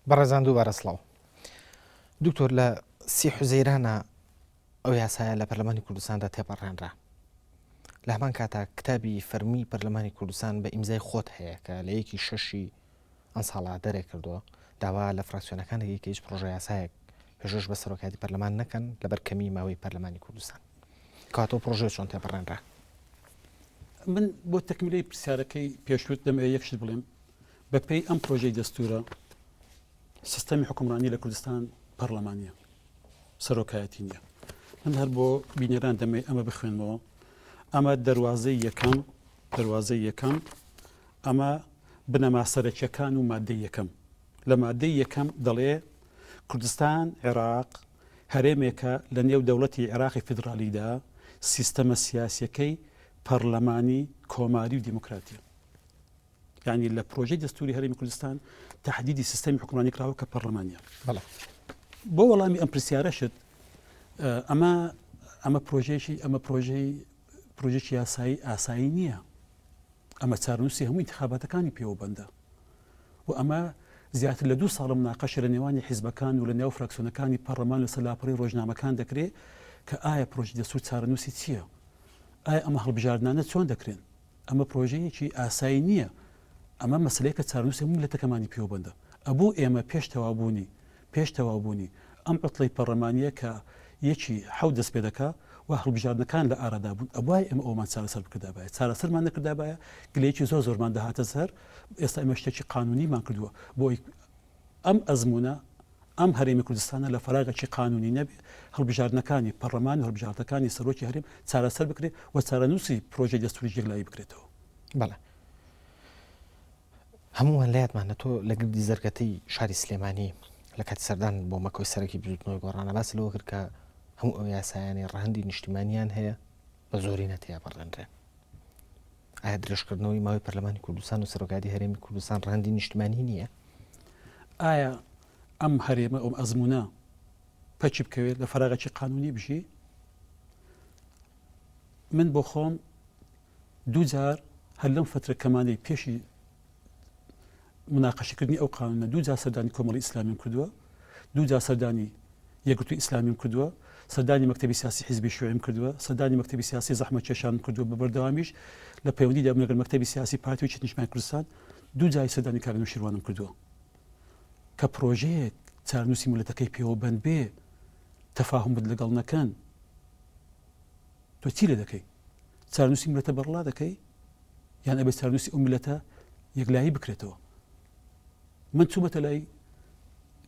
بەڕێزان دووبارە سڵاو. دکتۆر لە سی حوزەیرانە ئەو یاسایە لە پەرلەمانی کوردستاندا تێپەڕێنرا. لە هەمان کاتا کتابی فەرمی پەرلەمانی کوردستان بە ئیمزای خۆت هەیە کە لە یەکی شەشی ئەم ساڵە دەرێ کردووە داوا لە فراکسیۆنەکان دەکەی کە هیچ پرۆژە یاسایەک پێشکەش بە سەرۆکایەتی پەرلەمان نەکەن لەبەر کەمی ماوەی پەرلەمانی کوردستان. کەواتە ئەو پرۆژەیە چۆن تێپەڕێنرا؟ من بۆ تەکمیلەی پرسیارەکەی پێشووت دەمەوێت یەک شت بڵێم بەپێی ئەم پرۆژەی دەستورە سیستەمی حکومڕانی لە کوردستان پەرلەمانیە سەرۆکایەتی نییە من هەر بۆ بینەران دەمەوێت ئەمە بخوێنمەوە ئەمە دەواازەی یەکەم دەواازەی یەکەم ئەمە بنەما سەرەکیەکان و مادەی یەکەم لە مادەی یەکەم دەڵێ کوردستان عێراق هەرێمێکە لە نێو دەوڵەتی عێراقی فیدرالیدا سیستەمە سیاسیەکەی پەرلەمانی کۆماری و دیموکراتیە یعنی لە پرۆژەی دەستوری هەرێمی کوردستان تهدیدی سیستەمی حکومڕانی کراوە کە پەرلەمانیە بۆ وەڵامی ئەم پرسیارەشت ئەمە ئەمە پرۆژێکی ئەمە پرۆژەی پرۆژێکی یاسایی ئاسایی نییە ئەمە چارنووسی هەموو انتخاباتەکانی پێوە بەندە و ئەمە زیاتر لە دوو ساڵە مناقەشە لە نێوانی حیزبەکان و لە نێو فراکسیۆنەکانی پەڕلەمان لەسەر لاپەڕەی ڕۆژنامەکان دەکرێت کە ئایا پرۆژەی دەستوور چارەنووسی چییە؟ ئایا ئەمە هەڵبژاردنانە چۆن دەکرێن؟ ئەمە پرۆژەیەکی ئاسایی نییە، ئەمە مەسەلەیەکە چارەنووسی هەموو میللەتەکەمانی پێوە بەندە. ئەبوو ئێمە پێش تەواوبوونی پێش تەواوبوونی ئەم عوتڵەی پەڕلەمانییە کە یەکی حەوت دەست پێ دەکا و هەڵبژاردنەکان لە ئارادا بوون، ئەبوایە ئێمە ئەوەمان چارەسەر بکردابایە. چارەسەرمان نەکردابایە گلەیەکی زۆر زۆرمان دەهاتە سەر. ئێستا ئێمە شتێکی قانوونیمان کردووە بۆ ئەوەی ئەم ئەزموونە، ئەم هەرێمی کوردستانە لە فەراغێکی قانوونی نەبێ، هەڵبژاردنەکانی پەڕلەمان و هەڵبژاردنەکانی سەرۆکی هەرێم چارەسەر بکرێ و چارەنووسی پرۆژەی دەستووریش یەکلایی بکرێتەوە. بەڵێ. هەموومان لە یادمانە تۆ لە گردی زەرگەتەی شاری سلێمانی لە کاتی سەردان بۆ مەکۆی سەرەکی بزووتنەوەی گۆڕانە باست لەوە کرد کە هەموو ئەو یاسایانەی ڕەهەندی نیشتیمانیان هەیە بە زۆرینە تێپەڕێنرێن. ئایا درێژکردنەوەی ماوەی پەرلەمانی کوردستان و سەرۆکایەتی هەرێمی کوردستان ڕەهەندی نیشتمانی نییە؟ ئایا ئەم هەرێمە ئەم ئەزمونە پەکی بکەوێت لە فەراغێکی قانونی بژی؟ من بۆ خۆم دووجار هەر لەم فترە کەمانەی پێشی مناقەشەکردنی ئەو قانونە دوو جار سەردانی کۆمەڵی ئیسلامیم کردووە، دوو جار سەردانی یەکگرتووی ئیسلامیم کردووە، سەردانی مەکتەبی سیاسی حیزبی شیوعیم کردووە، سەردانی مەکتەبی سیاسی زەحمەتکێشانم کردووە، بە بەردەوامیش لە پەیوەندیدا بووم لەگەڵ مەکتەبی سیاسی پارتی و یەکێتی نیشتمانی کوردستان، دوو جاری سەردانی کاک نەوشیروانم کردووە. کە پرۆژەیەک چارەنووسی میللەتەکەی پێوە بەند بێ، تەفاهومت لەگەڵ نەکەن، تۆ چی لێ دەکەی؟ چارەنووسی میللەتە بەڕەڵا دەکەی؟ یان ئەبێت چارەنووسی ئەو میللەتە یەکلایی بکرێتەوە من چوومەتە لای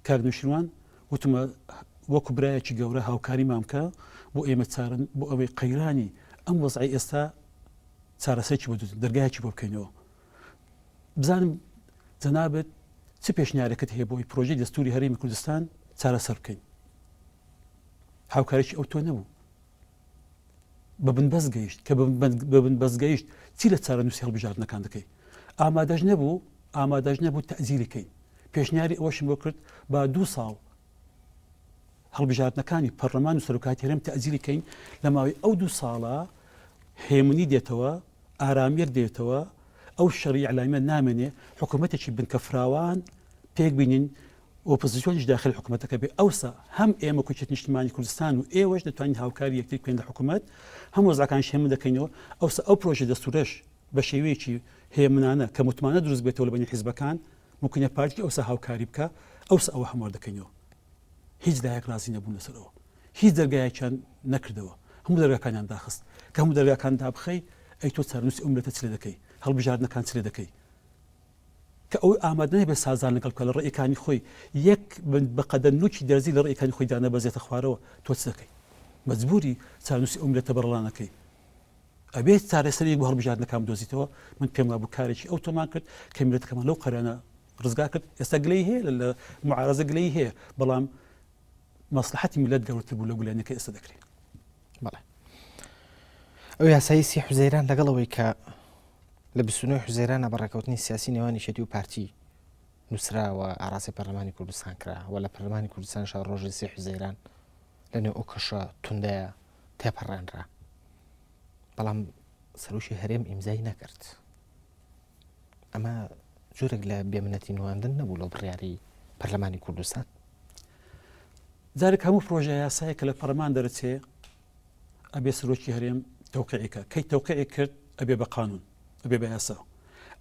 کاک نوشیروان وتمە وەکو برایەکی گەورە هاوکاری مامکە بۆ ئێمە چارن بۆ ئەوەی قەیرانی ئەم وەزعی ئێستا چارەسەرێکی بۆ دەرگایەکی بۆ بکەینەوە بزانم جەنابت چ پێشنیارەکەت هەیە بۆی پرۆژەی دەستوری هەرێمی کوردستان چارەسەر بکەین هاوکارێکی ئەو تۆ نەبوو بە بنبەست گەیشت، کە بە بنبەست گەیشت چی لە چارەنووسی هەڵبژاردنەکان دەکەی؟ ئامادەش نەبوو، ئامادەش نەبوو تەئجیلی کەین. پێشنیاری ئەوەشم بۆ کرد با دوو ساڵ هەڵبژاردنەکانی پەرلەمان و سەرۆکایەتی هەرێم تەئجیلی کەین، لە ماوەی ئەو دوو ساڵە هێمنی دێتەوە، ئارامییەک دێتەوە، ئەو شەڕی ئیعلامیە نامێنێ، حکوومەتێکی بنکە فراوان پێک بینین، ئۆپۆزسیۆنیش داخلی حکومەتەکە بێ ئەوسا هەم ئێمە کوچێت نیشتمانی کوردستان و ئێوەش دەتوانین هاوکاری یەکتر بکەین لە حکومەت هەم وەزعەکانیش هێمن دەکەینەوە ئەوسا ئەو پرۆژە دەستورەش بە شێوەیەکی هێمنانە کە متمانە دروست بێتەوە لە بەینی حیزبەکان ممکنە پارتی ئەوسا هاوکاری بکە ئەوسا ئەوە هەموار دەکەینەوە هیچ لایەک ڕازی نەبوون لەسەر ئەوە هیچ دەرگایەکیان نەکردەوە هەموو دەرگاکانیان داخست کە هەموو دەرگاکان دابخەی ئەی تۆ چارەنووسی ئەو میللەتە چ لێ دەکەی هەڵبژاردنەکان چ لێ دەکەی کە ئەو ئامادە نەبێت سازان لەگەڵ بکات لە ڕێیەکانی خۆی یەک بە قەدەر نوکی دەرزی لە ڕێیەکانی خۆی دانەبەزێتە خوارەوە تۆ چ دەکەی مەجبوری چارەنووسی ئەو میللەتە بەڕەڵا نەکەی ئەبێت چارەسەریەک بۆ هەڵبژاردنەکان بدۆزیتەوە من پێم وابوو کارێکی ئەو تۆمان کرد کە میللەتەکەمان لەو قەرانە ڕزگار کرد ئێستا گلەی هەیە لە معارەزە گلەی هەیە بەڵام مەسلحەتی میللەت گەورەتر بوو لەو گلەیانەی کە ئێستا دەکرێت. بەڵێ ئەو یاسایی سی حوزەیران لەگەڵ ئەوەی کە لە 29 حوزەیرانە بە ڕێکەوتنی سیاسی نێوان یەکێتی و پارتی نووسراوە ئاراسی پەرلەمانی کوردستان کرا و لە پەرلەمانی کوردستان شار ڕۆژی سی حوزەیران لە نێو ئەو کەشە توندەیە تێپەڕێنرا بەڵام سەرۆکی هەرێم ئیمزای نەکرد ئەمە جۆرێک لە بێمنەتی نواندن نەبوو لەو بڕیاری. پەرلەمانی کوردستان؟ جارێک هەموو پرۆژە یاسایە کە لە پەرلەمان دەرەچێ ئەبێ سەرۆکی هەرێم تەوقیعی کە کەی تەوقیعی کرد ئەبێ بە قانون ئەبێ بە یاسا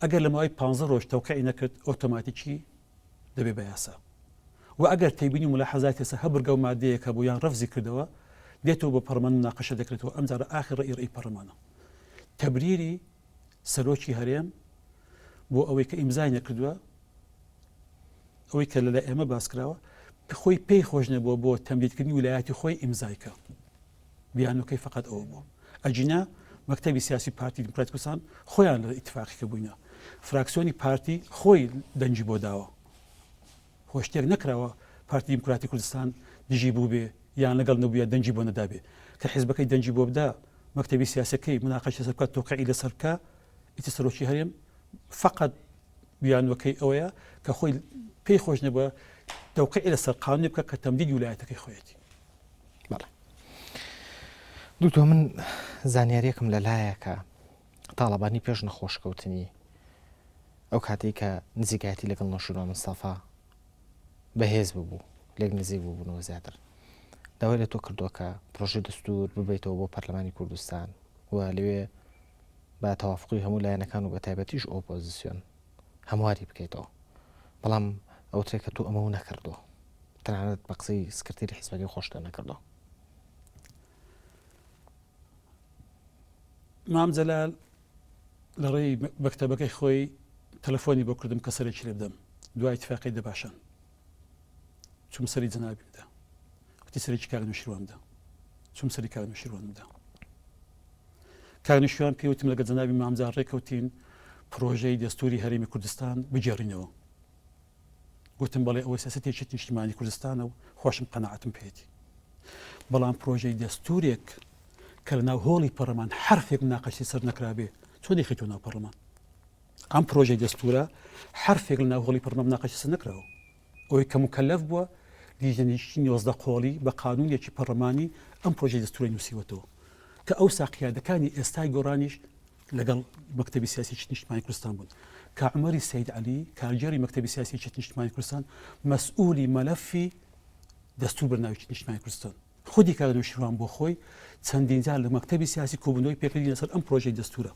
ئەگەر لە ماوەی پ ڕۆژ تەوقیعی نەکرد ئۆتۆماتیکی دەبێ بە یاسا و ئەگەر تێبینی ملاحەزاتی لەسەر هەر بڕگە و مادەیەک هەبوو یان ڕەفزی کردەوە دێتەوە بۆ پەرلەمان مناقەشە دەکرێتەوە ئەمجارە ئاخر ڕەئی ڕەئی پەرلەمانە تەبریری سەرۆکی هەرێم بۆ ئەوەی کە ئیمزای نەکردووە ئەوەی کە لەلای ئێمە باس کراوە خۆی پێی خۆش نەبووە بۆ تەمدیدکردنی ولایەتی خۆی ئیمزای کە بیانوەکەی فقط ئەوە بوو ئەگینا مەکتەبی سیاسی پارتی دیموکراتی کوردستان خۆیان لە ئیتفاقی کە بووینە فراکسیۆنی پارتی خۆی دەنگی بۆ داوە خۆ شتێک نەکراوە پارتی دیموکراتی کوردستان دژی بووبێ یان لەگەڵ نەبووە دەنگی بۆ نەدابێ کە حیزبەکەی دەنگی بۆ بدا مەکتەبی سیاسەکەی مناقەشە لەسەر بکات تۆقعی لەسەر بکە ئیتر سەرۆکی هەرێم فقط بیانوەکەی ئەوەیە کە خۆی پێی خۆش نەبووە تەوقعی لەسەر قانونی بکە کە تەمدیدی ولایەتەکەی خۆیەتی. بەڵێ دکتۆر من زانیاریەکم لەلایە کە تاڵەبانی پێش نەخۆشکەوتنی ئەو کاتێک کە نزیکایەتی لەگەڵ نەوشیروان مستەفا بەهێز ببوو لێک نزیک ببوونەوە زیاتر داوای لە تۆ کردووە کە پرۆژەی دەستور ببیتەوە بۆ پەرلەمانی کوردستان و لەوێ بە تەوافقی هەموو لایەنەکان و بە تایبەتیش ئۆپۆزیسیۆن هەمواری بکەیتەوە بەڵام ئەوترێ کە تۆ ئەمەو نەکردووە تەنانەت بە قسەی سکرتێری حیزبەکەی خۆشتە نەکردووە. مام جەلال لە ڕێی مەکتەبەکەی خۆی تەلەفۆنی بۆ کردم کە سەرێکی لێ بدەم دوای اتفاقی دەباشان چوم سەری جەنابیم دا وتی سەرێکی کاک نوشیروان بدە چوم سەری کاک نوشیروان بدە کاک نوشیروان پێی وتم لەگەڵ جەنابی مام جار ڕێکەوتین پرۆژەی دەستوری هەرێمی کوردستان بگێڕینەوە گوتم بەڵێ ئەوە سیاسەتی یەکێتی نیشتیمانی کوردستانە و خۆشم قەناعەتم پێیەتی بەڵام پرۆژەی دەستورێک کە لە ناو هۆڵی پەرلەمان حرفێک مناقەشی سەر نەکرابێ چۆن دەیخەیتەوە ناو پەرلەمان ئەم پرۆژەی دەستورە حرفێک لە ناو هۆڵی پەرلەمان مناقەشی سەر نەکراوە ئەوەی کە مکەلەف بووە لیژنەیەکی 19 قۆڵی بە قانونێکی پەرلەمانی ئەم پرۆژەی دەستورەی نووسیوەتەوە کە ئەو ساقیادەکانی ئێستای گۆڕانیش لەگەڵ مەکتەبی سیاسی یەکێتی نیشتمانی کوردستان بوون. کاک عومەری سەید عەلی، کارگێڕی مەکتەبی سیاسی یەکێتی نیشتمانی کوردستان، مەسئولی مەلەفی دەستوور بەرناو یەکێتی نیشتمانی کوردستان. خودی کاک نەوشیروان بۆ خۆی چەندین جار لە مەکتەبی سیاسی کۆبوونەوەی پێکردین لەسەر ئەم پرۆژەی دەستوورە.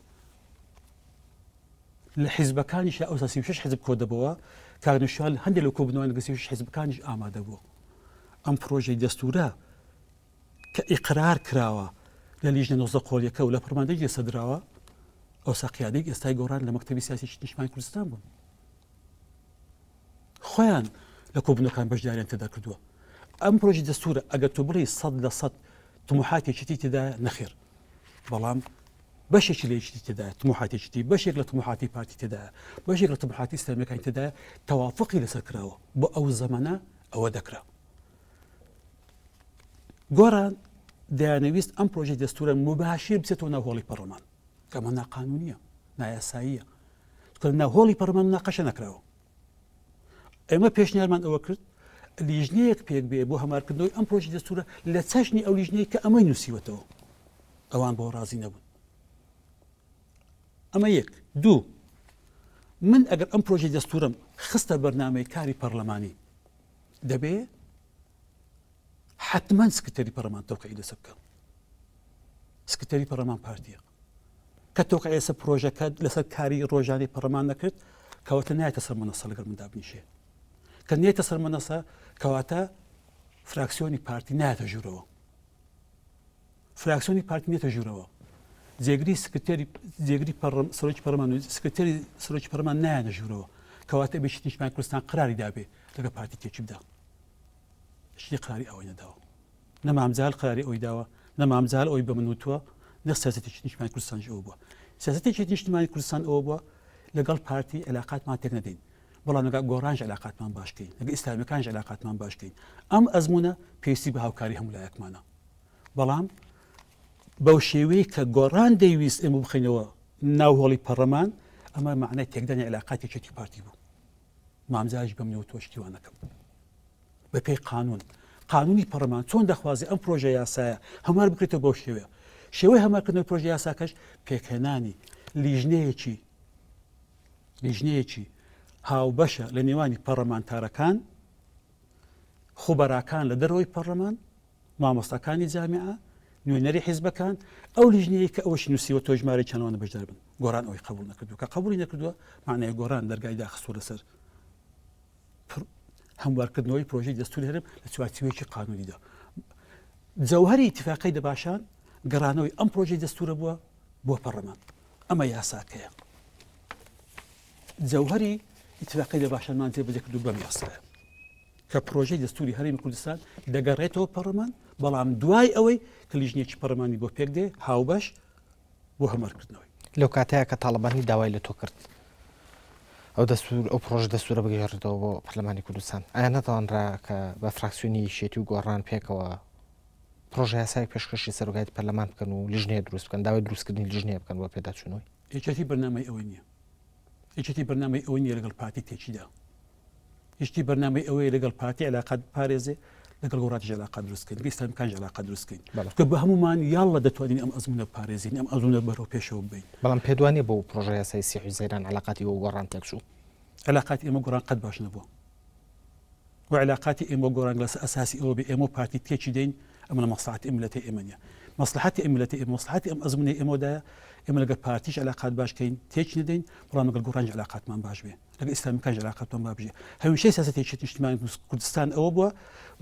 لە حیزبەکانیشا ئەوسا 36 حیزب کۆ دەبەوە، کاک نەوشیروان لە هەندێک لەو کۆبوونەوانە لەگەڵ 36 حیزبەکانیش ئامادە بووە. ئەم پرۆژەی دەستوورە کە ئیقرار کراوە لە لیژنە 19 قۆڵیەکە و لە پەرماندەی لەسەر دراوە، ئەوسا قیادەی ئێستای گۆڕان لە مەکتەبی سیاسی نیشتمانی کوردستان بوون. خۆیان لە کۆبوونەکان بەشداریان تێدا کردووە. ئەم پرۆژەی دەستورە ئەگەر تۆ بڵێی 100% تموحات یەکێتی تێدایە نەخێر، بەڵام بەشێکی لە یەکێتی تێدایە، تموحات یەکێتی، بەشێک لە تموحاتی پارتی تێدایە، بەشێک لە تموحاتی ئیسلامیەکانی تێدایە، تەوافقی لەسەر کراوە. بۆ ئەو زەمەنە ئەوە دەکرا. گۆڕان دەیانەویست ئەم پرۆژەی دەستورە مباشر بچێتەوە ناو هۆڵی پەڕلەمان کە ئەمە ناقانونیە نایاساییە چونکە ناو هۆڵی پەڕلەمان مناقەشە نەکراوە ئێمە پێشنیارمان ئەوە کرد لیژنەیەک پێک بێ بۆ هەمارکردنەوەی ئەم پرۆژەی دەستورە لە چەشنی ئەو لیژنەیە کە ئەمەی نووسیوەتەوە ئەوان بۆ ڕازی نەبوون ئەمە یەک دوو من ئەگەر ئەم پرۆژەی دەستورم خستە بەرنامەی کاری پەرلەمانی دەبێ حتمما سکرتێری پەرلەمان تەوقعی لەسەر بکە سکرتێری پەرلەمان پارتیە کە تەوقعی لەسەر پرۆژەکە لەسەر کاری ڕۆژانی پەرلەمان نەکرد کەواتە نایەتە سەر مەنەسە لەگەڵ من دابنیشێ کە نێتە سەر مەنەسە کەواتە فراکسیۆنی پارتی نایەتە ژوورەوە فراکسیۆنی پارتی نێتە ژوورەوە جێگری سکرتێری جێگری پەڕم سەرۆکی پەرلەمان و سکرتێری سەرۆکی پەرلەمان نایەنە ژوورەوە کەواتە بێ نیشتمان کوردستان قراری دابێ لەگە پارتی تێکی بدا شتی قراری ئەوەی نەداوە نە مام جەلال قراری ئەوی داوە نە مام جەلال ئەوی بە من وتووە نە سیاسەتێکی نیشتمانی کوردستانیش ئەوە بووە سیاسەتێکی نیشتمانی کوردستان ئەوە بووە لەگەڵ پارتی علاقاتمان تێک نەدەین بەڵام لەگەڵ گۆڕانش علاقاتمان باشکەین لەگەڵ ئیسلامیەکانش علاقاتمان باشکەین ئەم ئەزمونە پێویستی بە هاوکاری هەموو لایەکمانە بەڵام بەو شێوەیە کە گۆڕان دەیویست ئێمە بخەینەوە ناو هۆڵی پەڕەمان ئەمە معنای تێکدانی علاقاتی یەکێتی پارتی بوو مامزاش بە منەوە تۆ شتی وا نەکەم بە پێی قانون قانونی پەڕەمان چۆن دەخوازێ ئەم پرۆژە یاسایە هەموار بکرێتەوە بەو شێوەیە شێوەی هەمارکردنەوەی پرۆژە یاساکەش پێکهێنانی لیژنەیەکی لیژنەیەکی هاوبەشە لە نێوانی پەڕەمانتارەکان. خوبەراکان لە دەرەوەی پەڕلەمان، مامۆستاکانی جامیعە، نوێنەری حیزبەکان، ئەو لیژنەیەی کە ئەوەشی نووسیوە تۆژمارێکیان لەوانە بەشدار بن. گۆڕان ئەوەی قەبوڵ نەکردووە. کە قەبوڵی نەکردووە مەعنای گۆڕان دەرگای داخستووە لەسەر هەموارکردنەوەی پرۆژەی دەستوری هەرێم لە چوارچێوەیەکی قانونیدا. جەوهەری ئیتفاقی دەباشان گەڕانەوەی ئەم پرۆژەی دەستورە بووە بۆ پەڕلەمان. ئەمە یاساکەیە. جەوهەری ئیتفاقی دەباشانمان جێبەجێ کردو بەم یاسایە. کە پرۆژەی دەستوری هەرێمی کوردستان دەگەڕێتەوە پەڕلەمان، بەڵام دوای ئەوەی کە لیژنەیەکی پەڕلەمانی بۆ پێکدێ هاوبەش بۆ هەموارکردنەوەی. لەو کاتەیا کە تاڵەبانی داوای لە تۆ کرد ئەو دەستور ئەو پرۆژە دەستورە بگێڕێتەوە بۆ پەرلەمانی کوردستان، ئایا نەتوانرا کە بە فراکسیۆنی یەکێتی و گۆڕان پێکەوە پرۆژە یاسایەک پێشکەشی سەرۆکایەتی پەرلەمان بکەن و لیژنەیە دروست بکەن، داوای دروستکردنی لیژنەیە بکەن بۆ پێداچوونەوەی؟ یەکێتی بەرنامەی ئەوەی نییە. یەکێتی بەرنامەی ئەوەی نییە لەگەڵ پارتی تێکیدا. یەکێتی بەرنامەی ئەوەیە لەگەڵ پارتی علاقات بپارێزێ لەگەڵ گۆڕانیش علاقات دروست بکەین لەگەڵ ئیسلامیەکانیش علاقات دروست بکەین چونکە بە هەموومان یاڵڵا دەتوانین ئەم ئەزموونە بپارێزین ئەم ئەزموونە بەرەو پێشەوە ببەین. بەڵام پێت وا نییە بەو پرۆژە یاسای سی حوزەیران علاقاتی ئێوە و گۆڕان تێکچوو؟ علاقاتی ئێمە و گۆڕان قەت باش نەبووە و علاقاتی ئێمە و گۆڕان لەسەر ئەساسی ئەوە بێ ئێمە و پارتی تێکی دەین ئەمە لە مەسڵەحەتی ئەم میللەتەی ئێمە نییە مەسڵەحەتی ئەم میللەتەی ئێمە مەسڵەحەتی ئەم ئەزموونەی ئێمەدایە ئێمە لەگەڵ پارتیش علاقات باش کەین تێکی نەدەین بەڵام لەگەڵ گۆڕانیش علاقاتمان باش بێ. لەگەڵ ئیسلامیەکانیش علاقەتمان با بژێ. هەمیشە سیاسەتی یەکێتی نیشتیمانی کوردستان ئەوە بووە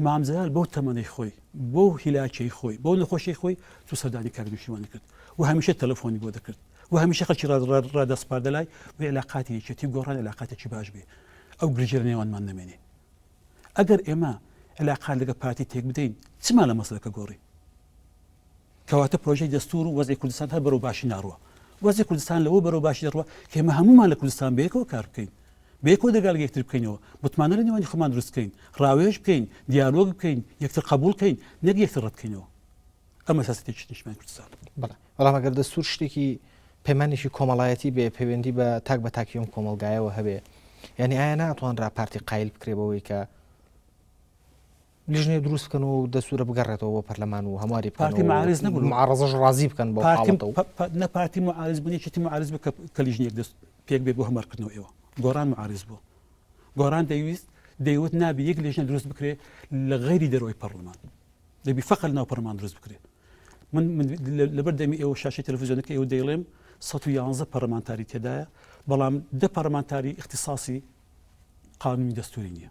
مام جەلال بەو تەمەنەی خۆی، بەو هیلاکیەی خۆی، بەو نەخۆشیەی خۆی چوو سەردانی کاک نەوشیروانی کرد و هەمیشە تەلەفۆنی بۆ دەکرد و هەمیشە خەڵکی ڕادەسپاردە لای بۆ علاقاتی یەکێتی و گۆڕان علاقاتێکی باش بێ ئەو گرژیە لە نێوانمان نەمێنێ. ئەگەر ئێمە علاقات لەگەڵ پارتی تێک بدەین چمان لە مەسەلەکە گۆڕی؟ کەواتە پرۆژەی دەستوور و وەزعی کوردستان هەر بەرەو باشی ناڕوا. وەزعی کوردستان لەوە بەرەو باشی دەڕوا کە ئێمە هەموومان لە کوردستان بەیەکەوە کار بکەین، بەیەکەوە دەرگا لەگە یەکتر بکەینەوە، متمانە لە نێوانی خۆمان دروست بکەین، ڕاوێژ بکەین، دیالۆگ بکەین، یەکتر قەبووڵ کەین، نەک یەکتر ڕەت بکەینەوە. ئەمە سیاسەتێکی نیشتمانی کوردستانە. بەڵێ، بەڵام ئەگەر دەستوور شتێکی پەیمانێکی کۆمەڵایەتی بێ، پەیوەندی بە تاک بە تاکی ئەم کۆمەڵگایەوە هەبێ، یانی ئایا ناتوانرا پارتی قایل بکرێ بەوەی کە لیژنەیەک دروست بکەن و دەستورە بگەڕێتەوە بۆ پەرلەمان و هەمواری بکەن پارتی معارز نەبوو معارزەش ڕازی بکەن بۆ حاڵەتە و نە پارتی معارز بوو یەکێتی معارز بوو کە لیژنەیەک دەست پێک بێ بۆ هەموارکردنەوە ئێوە گۆڕان معارز بوو گۆڕان دەیویست دەیوت نابی یەک لیژنە دروست بکرێ لە غەیری دەرەوەی پەرلەمان دەبی فەقەر ناو پەرلەمان دروست بکرێ من لەبەر دەمی ئێوە شاشەی تەلەفزیۆنەکە ئێوە دەیڵێم 111 پەرلەمانتاری تێدایە بەڵام دە پەرلەمانتاری اختصاصی قانونی دەستوری نییە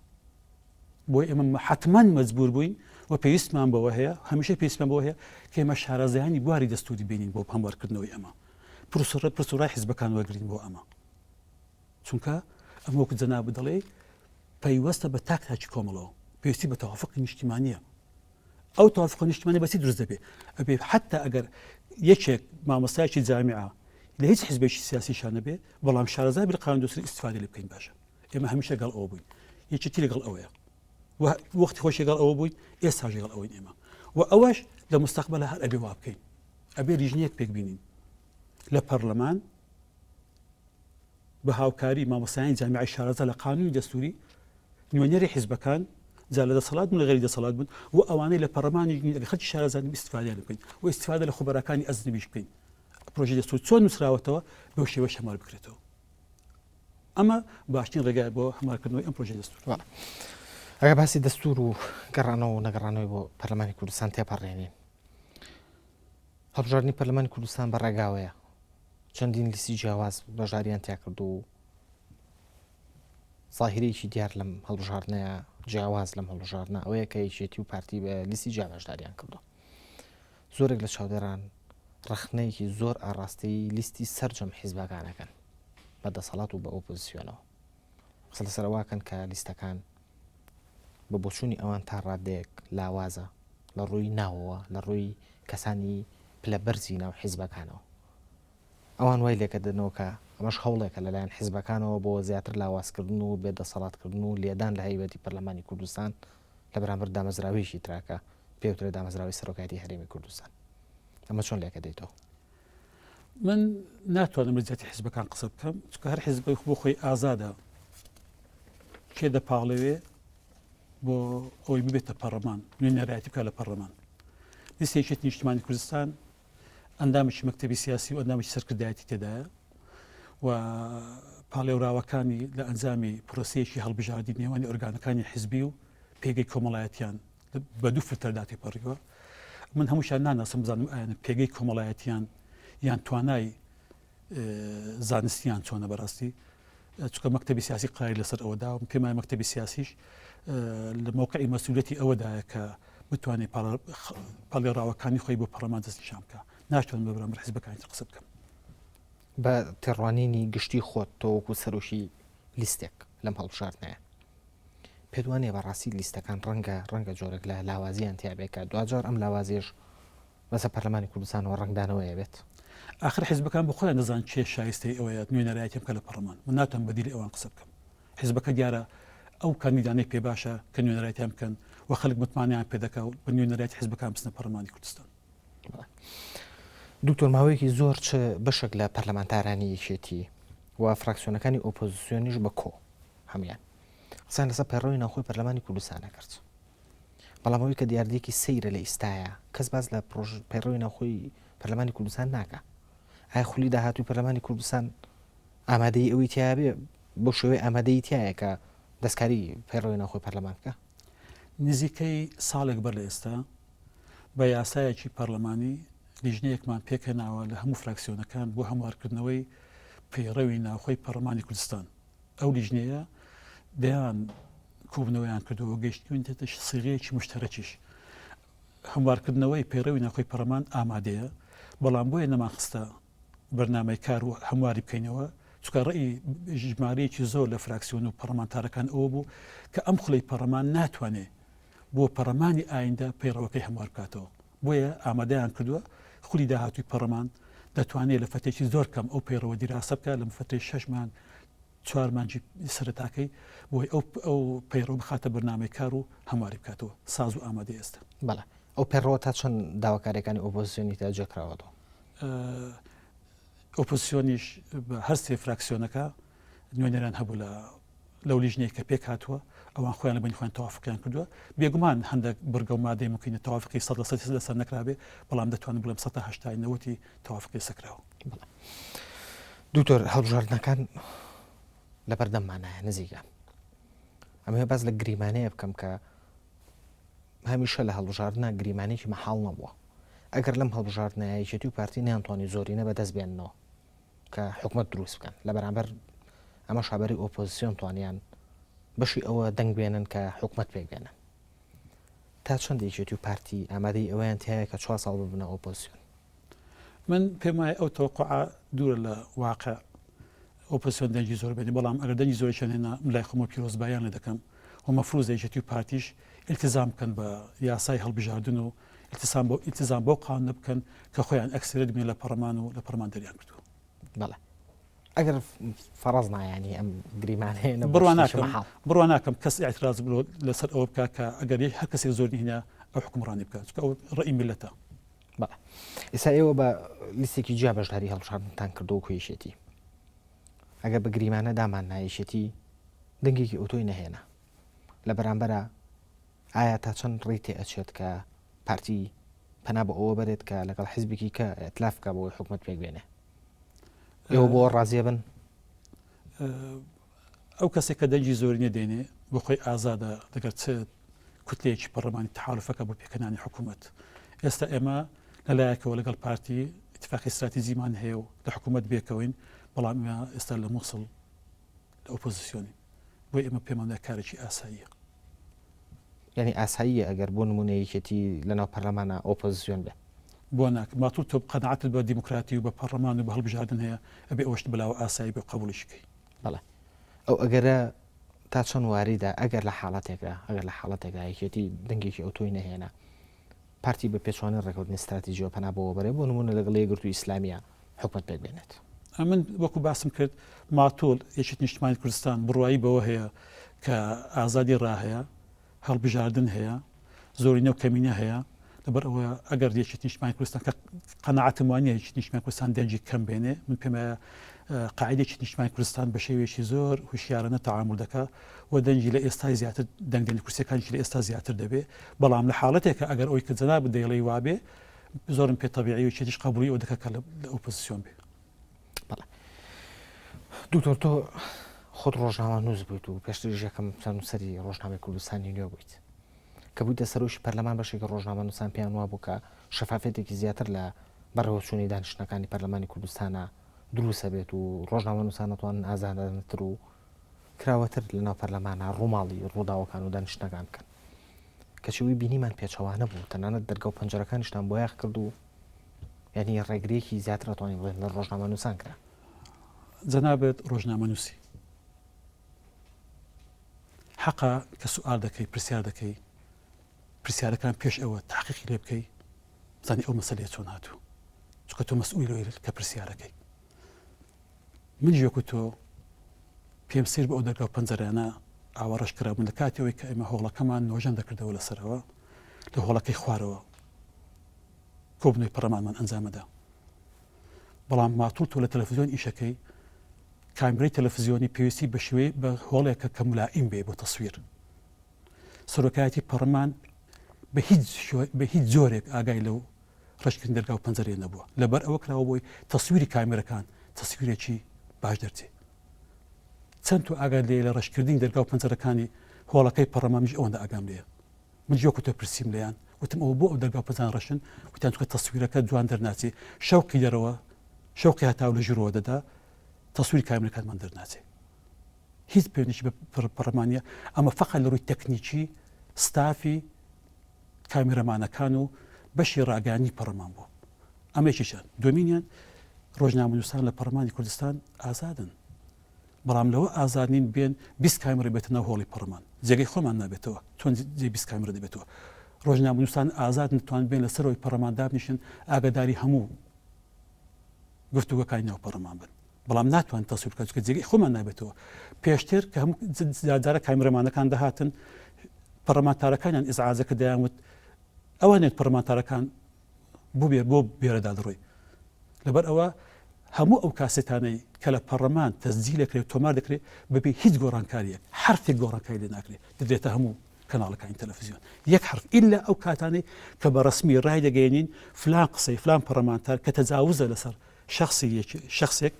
بۆیە ئێمە حەتمەن مەجبوور بووین و پێویستمان بەوە هەیە، هەمیشە پێویستمان بەوە هەیە کە ئێمە شارەزایانی بواری دەستووری بێنین بۆ هەموارکردنەوەی ئەمە، پرس و ڕای حیزبەکان وەرگرین بۆ ئەمە. چونکە ئەمە وەکو جەنابت دەڵێی پەیوەستە بە تاک تاکی کۆمەڵەوە، پێویستی بە تەوافقی نیشتیمانییە. ئەو تەوافقە نیشتیمانیە بە چی دروست دەبێ؟ ئەبێ حەتتا ئەگەر یەکێک مامۆستایەکی جامیعە لە هیچ حیزبێکی سیاسیشا نەبێ، بەڵام شارەزا بێ لە قانون دەستوور ئیستیفادەی لێ بکەین باشە. ئێمە هەمیشە گەڵ ئەوە بووین یەکێتی لەگەڵ ئەوەیە و وەختی خۆش لەگەڵ ئەوە بووین ئێستاش لەگەڵ ئەوەین ئێمە و ئەوەش لە مستەقبەلە هەر ئەبێ وا بکەین ئەبێ لیژنەیەک پێک بینین لە پەرلەمان بە هاوکاری مامۆستایانی جامیعی شارەزا لە قانونی دەستوری نوێنەری حیزبەکان جا لە دەسەڵات بوون لە غەیری دەسەڵات بوون و ئەوانەی لە پەرلەمانی ئەگەر خەڵکی شارەزان ئیستفادەیان بکەین و ئیستفادە لە خوبەراکانی ئەزنبیش بکەین پرۆژەی دەستور چۆن نووسراوەتەوە بەو شێوەش هەموار بکرێتەوە ئەمە باشترین ڕێگایە بۆ هەموارکردنەوەی ئەم پرۆژەی دەستوور. بەڵێ. ئەگەر باسی دەستوور و گەڕانەوە و نەگەڕانەوەی بۆ پەرلەمانی کوردستان تێپەڕێنین، هەڵبژاردنی پەرلەمانی کوردستان بە ڕێگاوەیە، چەندین لیستی جیاواز بەشداریان تیا کرد و زاهیرەیەکی دیار لەم هەڵبژاردنەیە جیاواز لەم هەڵبژاردنە ئەوەیە کە یەکێتی و پارتی بە لیستی جیا بەشداریان کردووە. زۆرێک لە چاودێران ڕەخنەیەکی زۆر ئاڕاستەی لیستی سەرجەم حیزبەکان ئەکەن بە دەسەڵات و بە ئۆپۆزسیۆنەوە قسە لەسەر ئەوە ئەکەن کە لیستەکان بە بۆچوونی ئەوان تا ڕادەیەک لاوازە لە ڕووی ناوەوە لە ڕووی کەسانی پلە بەرزی ناو حیزبەکانەوە ئەوان وای لێکەدەنەوە کە ئەمەش هەوڵێکە لەلایەن حیزبەکانەوە بۆ زیاتر لاوازکردن و بێ دەسەڵاتکردن و لێدان لە هەیبەتی پەرلەمانی کوردستان لە بەرامبەر دامەزراوەیەکی ترا کە پێوترێ دامەزراوەی سەرۆکایەتی هەرێمی کوردستان. ئەمە چۆن لێکەدەیتەوە؟ من ناتوانم لە جیاتی حیزبەکان قسە بکەم چونکە هەر حیزبێک بۆ خۆی ئازادە کێ دەپاڵێوێ بۆ ئەوەی ببێتە پەڕەمان نوێنەرایەتی بکات لە پەڕلەمان لیستی یەکێتی نیشتمانی کوردستان ئەندامێکی مەکتەبی سیاسی و ئەندامێکی سەرکردایەتی تێدایە و پاڵێوراوەکانی لە ئەنجامی پرۆسەیەکی هەڵبژاردی نێوانی ئۆرگانەکانی حزبی و. پێگەی کۆمەڵایەتیان بە دوو فلتەردا تێپەڕیوە. من هەمووشیان ناناسم بزانم ئایا پێگەی کۆمەڵایەتیان یان توانای زانستیان چۆنە بەڕاستی چونکە مەکتەبی سیاسی قراری لەسەر ئەوە دا پێم وایە مەکتەبی سیاسیش لە مەوقعی مەسئولیەتی ئەوەدایە کە بتوانێت پاڵێڕاوەکانی خۆی بۆ پەڕلەمان دەستنیشان بکە ناشتوانم بە بەرامبەر حزبەکانی تر قسە بکەم. بە تێڕوانینی گشتی خۆت تۆ وەکو سەرۆکی لیستێک لەم هەڵبژاردنەیە پێت وانیە بەڕاستی لیستەکان ڕەنگە ڕەنگە جۆرێک لە لاوازیان تیا بێ کە دواجار ئەم لاوازیەش بەسەر پەرلەمانی کوردستانەوە ڕەنگدانەوەی بێت؟ ئاخر حیزبەکان بۆ خۆیان دەزان کێ شایستەی ئەوەیە نوێنەرایەتی بکە لە پەڕلەمان، من ناتوانم بە دیلی ئەوان قسە بکەم. حیزبەکە دیارە ئەو کاندیدانەی پێ باشە کە نوێنەرایەتیان بکەن و خەلک متمانەیان پێ دەکا و بە نوێنەرایەتی حیزبەکان بچنە پەڕلەمانی کوردستان. دکتۆر ماوەیەکی زۆر چ بەشێک لە پەرلەمانتارانی یەکێتی و فراکسیۆنەکانی ئۆپۆزیسیۆنیش بە کۆ هەموویان قسەیان لەسەر پەیڕەوی ناوخۆی پەرلەمانی کوردستان ئەکرد. بەڵام ئەوەی کە دیاردەیەکی سەیرە لە ئیستایا کەس باس لە پەیڕەوی ناوخۆی پەرلەمانی کوردستان ناکا. ئایا خولی داهاتووی پەرلەمانی کوردستان ئامادەیی ئەوەی تیا بێ بەو شێوەیە ئامادەیی تیایە کە دەستکاری پەیڕەوی ناوخۆی پەرلەمان بکا؟ نزیکەی ساڵێک بەر لە ئێستا بە یاسایەکی پەرلەمانی لیژنەیەکمان پێکهێناوە لە هەموو فراکسیۆنەکان بۆ هەموارکردنەوەی پەیڕەوی ناوخۆی پەرلەمانی کوردستان. ئەو لیژنەیە دەیان کۆبوونەوەیان کردووە و گەیشتوونەتە سیغەیەکی مشتەرەکیش. هەموارکردنەوەی پەیڕەوی ناوخۆی پەرلەمان ئامادەیە، بەڵام بۆیە نەمانخستە بەرنامەی کار و هەمواری بکەینەوە، چونکە ڕەئی ژمارەیەکی زۆر لە فراکسیۆن و پەرلەمانتارەکان ئەوە بوو کە ئەم خولەی پەرلەمان ناتوانێ بۆ پەرلەمانی ئایندە پەیڕەوەکەی هەموار بکاتەوە. بۆیە ئامادەیان کردووە خولی داهاتووی پەڕەمان دەتوانێت لە فەتێکی زۆر کەم ئەو پەیڕەوە دیراسە بکات لە فەتەی شەش مانگ چوار مانگی سەرەتاکەی بۆی ئەو ئەو پەیڕەو بخاتە بەرنامەی کار و هەمواری بکاتەوە ساز و ئامادەی ئێستا. بەڵێ ئەو پەیڕەوە تا چەند داواکاریەکانی ئۆپۆزسیۆنی تا جێ کراوەتەوە؟ ئۆپۆزسیۆنیش بە هەر سێ فراکسیۆنەکە نوێنەران هەبوو لە لەو لیژنەی کە پێکهاتووە ئەوان خۆیان لە بەینی خۆیان تەوافقیان کردووە بێگومان هەندێک بڕگە و مادەی ممکنە تەوافقی سەد لە سەد لەسەر نەکرابێ بەڵام دەتوانم بڵێم سەد تا هەشتای نەوەتی تەوافقی لەسەر کراوە. دکتۆر هەڵبژاردنەکان لەبەردەممانایە نزیکە ئەمەوێ باس لە گریمانەیە بکەم کە هەمیشە لە هەڵبژاردنە گریمانێکی مەحاڵ نەبووە ئەگەر لەم هەڵبژاردنە یەکێتی و پارتی نیانتوانی زۆرینە بەدەست بێننەوە کە حکومەت دروست بکەن لە بەرامبەر ئەمەش بەرەی ئۆپۆزسیۆن توانیان بەشی ئەوە دەنگ بێنن کە حکومەت پێک بێنن. تا چەند یەکێتی و پارتی ئامادەی ئەوەیان تیایە کە چوار ساڵ ببنە ئۆپۆزسیۆن؟ من پێم وایە ئەو تەوەقوعە دوورە لە واقع ئۆپۆزسیۆن دەنگی زۆر بێنێ بەڵام ئەگەر دەنگی زۆریشیان هێنا من لای خۆمەوە پیرۆزباییان لێ دەکەم و مەفروزە یەکێتی و پارتیش ئیلتیزام بکەن بە یاسای هەڵبژاردن و ئیلتیسام بۆ ئیلتیزام بەو قانونە بکەن کە خۆیان ئەکسەریەت بوون لە پەڕەمان و لە پەڕەمان دەریان کردووە. بەڵێ ئەگەر فەڕەز نایانی ئەم گریمانەیە نەبوو بڕوا شتێکی ناکەم مەحاڵ. بڕوا ناکەم کەس ئیعتراز بلۆ لەسەر ئەوە بکا کە ئەگەر یەک هەر کەسێک زۆر نهێنا ئەو حوکمڕانی بکا چونکە ئەو ڕەئی میللەتە. بەڵێ ئێستا ئێوە بە لیستێکی جیا بەشداری هەڵبژاردنتان کردووە وەکو یەکێتی ئەگەر بە گریمانە دامان نا یەکێتی دەنگێکی ئەوتۆی نەهێنا لە بەرامبەرا ئایا تا چەند ڕێی تێ ئەچێت کە پارتی پەنا بۆ ئەوە بەرێت کە لەگەڵ حیزبێکی کە ئیتلاف بکا بۆ حکومەت پێک بێنێ؟ ئێوە بۆ ڕازیە بن؟ ئەو کەسێک کە دەنگی زۆرینە دێنێ بۆ خۆی ئازادە لەگەر چ کوتلەیەکی پەڕلەمانی تەحالفەکە بۆ پێکهێنانی حکوومەت. ئێستا ئێمە لەلایەکەوە لەگەڵ پارتی ئیتفاقی ستراتیجیمان هەیە و لە حکوومەت بێکەوەین، بەڵام ئێمە ئێستا لە مووسڵ لە ئۆپۆزیسیۆنین. بۆیە ئێمە پێمان وایە کارێکی ئاساییە. یانی ئاساییە ئەگەر بۆ نموونە یەکێتی لەناو پەرلەمانا ئۆپۆزسیۆن بێ؟ بۆ نا؟ ماتوور تۆ قەناعەتت بە دیموکراتی و بە پەڕلەمان و بە هەڵبژاردن هەیە، ئەبێ ئەوەشت بەلاوە ئاسایی بێ و قەبووڵیشی کەی. بەڵێ. ئەو ئەگەرە تا چەند واریدە ئەگەر لە حاڵەتێکدا ئەگەر لە حاڵەتێکدا یەکێتی دەنگێکی ئەوتۆی نەهێنا پارتی بە پێچوانەی ڕێکەوتنی ستراتیجیەوە پەنا بۆوە بەرێ بۆ نموونە لەگەڵ یەکگرتووی ئیسلامیە حکومەت پێک بێنێت. ئەمن وەکو باسم کرد ماتۆل یەکێتی نیشتمانی کوردستان بڕوایی بەوە هەیە کە ئازادی ڕا هەیە، هەڵبژاردن هەیە، زۆرینە و کەمینە هەیە، لەبەر ئەوە ئەگەر یەکێتی نیشتمانی کوردستان کە قەناعەتم وانیە یەکێتی نیشتمانی کوردستان دەنگی کەم بێنێ، من پێم وایە قاعیدەی یەکێتی نیشتمانی کوردستان بە شێوەیەکی زۆر هوشیارانە تەعامول دەکا و دەنگی لە ئێستای زیاتر دەنگدەنی کورسیەکانیشی لە ئێستا زیاتر دەبێ، بەڵام لە حاڵەتێکە ئەگەر ئەوەی کە جەنابت دەیڵێی وابێ زۆرم پێ تەبیعی و یەکێتیش قەبووڵی ئەوە دەکا کە لە ئۆپۆزسیۆن بێ. بەڵێ دکتۆر تۆ خۆت ڕۆژنامەنووس بوویت و پێشتریش یەکەم سەرنووسەری ڕۆژنامەی کوردستانی نوێ بوویت. کە بوویتە سەرۆکی پەرلەمان بەشێکی ڕۆژنامەنووسان پێیان وابوو کە شەفافیەتێکی زیاتر لە بەڕێوەچوونی دانیشتنەکانی پەرلەمانی کوردستانا دروست ئەبێت و ڕۆژنامەنووسان ئەتوانن ئازادانەتر و کراوەتر لەناو پەرلەمانا ڕووماڵی ڕووداوەکان و دانیشتنەکان بکەن. کەچی ئەوەی بینیمان پێچەوانە بوو، تەنانەت دەرگا و پەنجەرەکانیشتان بۆیاخ کرد و یانی ڕێگرییەکی زیاتر ئەتوانین بڵێین لە ڕۆژنامەنووسان کرا. جەنابت ڕۆژنامەنووسی. حەقە کە سوئال دەکەی، پرسیار دەکەی، پرسیارەکان پێش ئەوە تاقیقی لێ بکەی بزانی ئەو مەسەلەیە چۆن هاتوو چونکە تۆ مەسئولی لەوەی کە پرسیارەکەی منیش وەکو تۆ پێم سیر بە ئەو دەرگا و پەنجەرانە ئاوا ڕەش کرابوون لە کاتی ئەوەی کە ئێمە هۆڵەکەمان نۆژەن دەکردەوە لەسەرەوە لە هۆڵەکەی خوارەوە کۆبنەوەی پەرلەمانمان ئەنجامەدا بەڵام ماتوڵ تۆ لە تەلەفزیۆن ئیشەکەی کامرەی تەلەفزیۆنی پێویستی بە شێوەی بە هۆڵێکە کە ملائیم بێ بۆ تەسویر سەرۆکایەتی پەڕمان بە هیچ بە هیچ جۆرێک ئاگای لەو ڕەشکردن دەرگا و پەنجەرەیە نەبووە لەبەر ئەوە کراوە بۆی تەسویری کامێرەکان تەسویرێکی باش دەرچێ چەند تۆ ئاگات لێ لە ڕەشکردنی دەرگا و پەنجەرەکانی هۆڵەکەی پەڕەمامیش ئەوەندە ئاگام لێیە من جۆکو تۆ پرسیم لێیان وتم ئەوە بۆ ئەو دەرگا و پەنجان ڕەشن وتیان چونکە تەسویرەکە جوان دەرناچێ شەوقی دەرەوە شەوقی هەتاو لە ژوورەوە دەدا تەسویری کامێرەکانمان دەرناچێ هیچ پەیوەندیی بە پەڕلەمان نییە، ئەمە فەقەت لە ڕووی تەکنیکی ستافی کامێرەمانەکان و بەشی ڕاگەیاندنی پەڕلەمان بوو. ئەمە یەکێکیان. دووەمینیان ڕۆژنامەنووسان لە پەڕلەمانی کوردستان ئازادن، بەڵام لەوە ئازاد نین بێن 20 کامێرە بێتە ناو هۆڵی پەڕلەمان، جێگەی خۆمان نابێتەوە، چۆن جێی 20 کامێرە دەبێتەوە؟ ڕۆژنامەنووسان ئازادن دەتوانن بێن لە سەرەوەی پەڕلەمان دابنیشن ئاگاداری هەموو گفتوگۆکانی ناو پەڕلەمان بن. بەڵام ناتوانین تەسویر بکەن چونکە جێگەی خۆمان نابێتەوە پێشتر کە هەموو جارە کامیرەمانەکان دەهاتن پەرلەمانتارەکانیان ئیزعاجەکە دەیان وت ئەوانێت پەرلەمانتارەکان ببێ بۆ بێرەدا دەڕۆی لەبەر ئەوە هەموو ئەو کاسێتانەی کە لە پەرلەمان تەسجیل دەکرێت تۆمار دەکرێت بەبێ هیچ گۆڕانکاریەک حرفێک گۆڕانکاری لێ ناکرێت دەدرێتە هەموو کەناڵەکانی تەلەفزیۆن یەک حرف ئیلا ئەو کاتانەی کە بە ڕسمی ڕای دەگەێنین فلان قسەی فلان پەرلەمانتار کە تەجاوزە لەسەر شەخسی یەکێ شەخسێک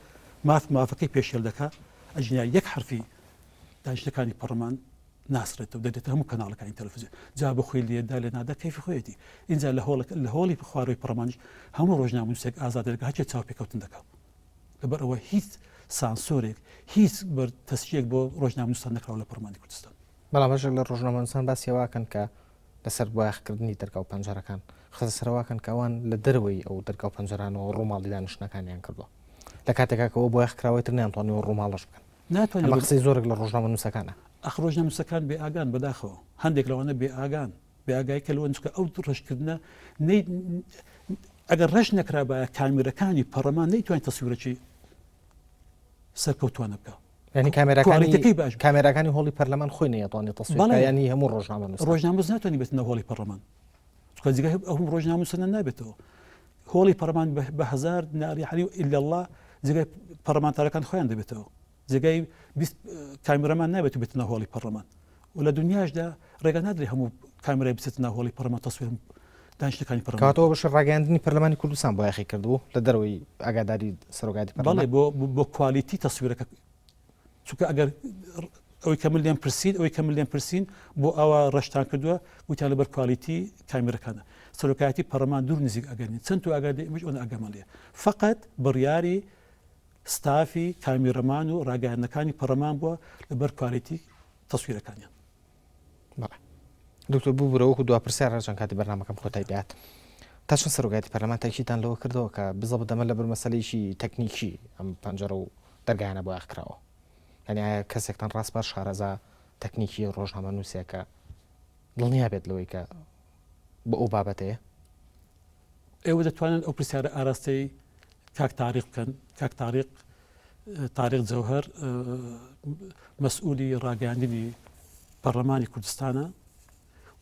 ماف مافەکەی پێشێل دەکا ئەگینا یەک حەرفی دانیشتنەکانی پەڕلەمان ناسڕێتەوە دەدرێتە هەموو کەناڵەکانی تەلەفزیۆن جا بۆ خۆی لێدا لێ نادا کەیفی خۆیەتی ئینجا لە هۆڵەکە لە هۆڵی خواروی پەڕلەمانیش هەموو ڕۆژنامەنووسێک ئازادە لەگەڵ هەرچێ چاوپێکەوتن دەکا لەبەر ئەوە هیچ سانسۆرێک هیچ بەر تەسکیەک بۆ ڕۆژنامەنووسان نەکراوە لە پەڕلەمانی کوردستان. بەڵام بەشێک لە ڕۆژنامەنووسان باسی ئەوە ئەکەن کە لەسەر بایەخکردنی دەرگا و پەنجەرەکان قسە لەسەر ئەوە ئەکەن کە ئەوان لە دەرەوەی ئەو دەرگا و پەنجەرانەوە ڕووماڵی دانیشتنەکانیان کردووە لە کاتێکا کە ئەوە بایەخ کراوەی تر نەیانتوانیوە ڕووماڵەش بکەن. ناتوانێت ئەمە قسەی زۆرێک لە ڕۆژنامەنووسەکانە. ئەخ ڕۆژنامەنووسەکان بێ ئاگان بەداخەوە هەندێک لەوانە بێ ئاگان بێ ئاگای کە لەوەن چونکە ئەو ڕەشکردنە نەی ئەگەر ڕەش نەکرابایە کامیرەکانی پەڕەمان نەیتوانی تەسویرەکی سەرکەوتوانە بکە. یعنی کامێراکانی باش کامێراکانی هۆڵی پەرلەمان خۆی نەیەتوانێت تەسویر بکات یعنی هەموو ڕۆژنامەنووس ڕۆژنامەنووس ناتوانێت بێتە ناو هۆڵی پەرلەمان چونکە جگە ئەو ڕۆژنامەنووسانە نابێتەوە هۆڵی پەرلەمان بە هەزار ناری حەلی و ئیلا الله جگەی پەرلەمانتارەکان خۆیان دەبێتەوە جێگای 20 کامێرامان نابێت بێتە ناو هۆڵی پەرلەمان و لە دنیاشدا ڕێگا نادرێت هەموو کامێرای بچێتە ناو هۆڵی پەرلەمان تەسویر دانیشتەکانی پەرلەمان. کەواتە بەشی ڕاگەیاندنی پەرلەمانی کوردستان بایەخی کردبوو لە دەرەوەی ئاگاداری سەرۆکایەتی پەرلەمان؟ بەڵێ بۆ بۆ کوالیتی تەسویرەکە چونکە ئەگەر ئەوەی کە من لێم پرسین ئەوەی کە من لێم پرسین بۆ ئاوا ڕەشتان کردووە وتیان لەبەر کوالیتی کامیرەکانە سەرۆکایەتی پەرلەمان دوور نزیک ئەگەر نین چەند تۆ ئاگاداری ئێمەش ئەوەندە ئاگامان لێیە فەقەت بڕیاری ستافی کامیرەمان و ڕاگەیاندنەکانی پەرلەمان بووە لەبەر کوالیتی تەسویرەکانیان. بەڵێ دکتۆر ببورە وەکو دوا پرسیار هەرچەند کاتی بەرنامەکەم کۆتایی پێهات تا چەند سەرۆکایەتی پەرلەمان تاکیدتان لەوە کردەوە کە بزەبت ئەمە لەبەر مەسەلەیەکی تەکنیکی ئەم پەنجەرە و دەرگایانە بۆیاخ کراوە یعنی ئایا کەسێکتان ڕاسپارد شارەزا تەکنیکی ڕۆژنامەنووسێکە دڵنیا بێت لەوەی کە بۆ ئەو بابەتەیە؟ ئێوە دەتوانن ئەو پرسیارە ئاراستەی کاک تاریق بکەن کاک تاریق تاریق جەوهەر مەسئولی ڕاگەیاندنی پەرلەمانی کوردستانە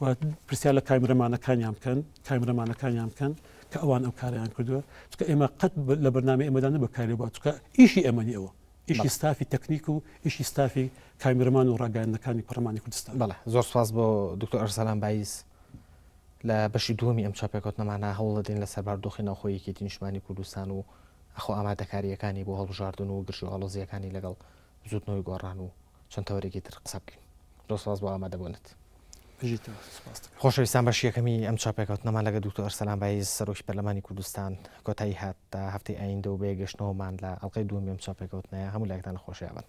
و پرسیار لە کامیرەمانەکانیان بکەن کامیرەمانەکانیان بکەن کە ئەوان ئەو کاریان کردووە چکە ئێمە قەت لە بەرنامەی ئێمەدا نەبوو کاری بۆ چکە ئیشی ئێمە نیە ئەوە ئیشی ستافی تەکنیک و ئیشی ستافی کامیرەمان و ڕاگەیاندنەکانی پەرلەمانی کوردستان. بەڵێ زۆر سوپاس بۆ دکتۆر ئەرسەلان بایز لە بەشی دووەمی ئەم چاپێکەوتنەمانە هەوڵ دەدەین لەسەر بارودۆخی ناوخۆی یەکێتی نیشتمانی کوردستان و ئاخۆ ئامادەکارییەکانی بۆ هەڵبژاردن و گرژی و ئاڵۆزییەکانی لەگەڵ بزووتنەوەی گۆڕان و چەند تەوەرێکی تر قسە بکەین. زۆر سوپاس بۆ ئامادەبوونت. بژیتەوە سپاس دەکەم. خۆشەویستان بەشی یەکەمی ئەم چاوپێکەوتنەمان لەگەڵ دکتۆر ئەرسەلان بایز سەرۆکی پەرلەمانی کوردستان کۆتایی هات تا هەفتەی ئایندە و بەیەکگەشتنەوەمان لە ئەڵقەی دووەمی ئەم چاوپێکەوتنەیە هەموو لایەکتان لە خۆشیابن.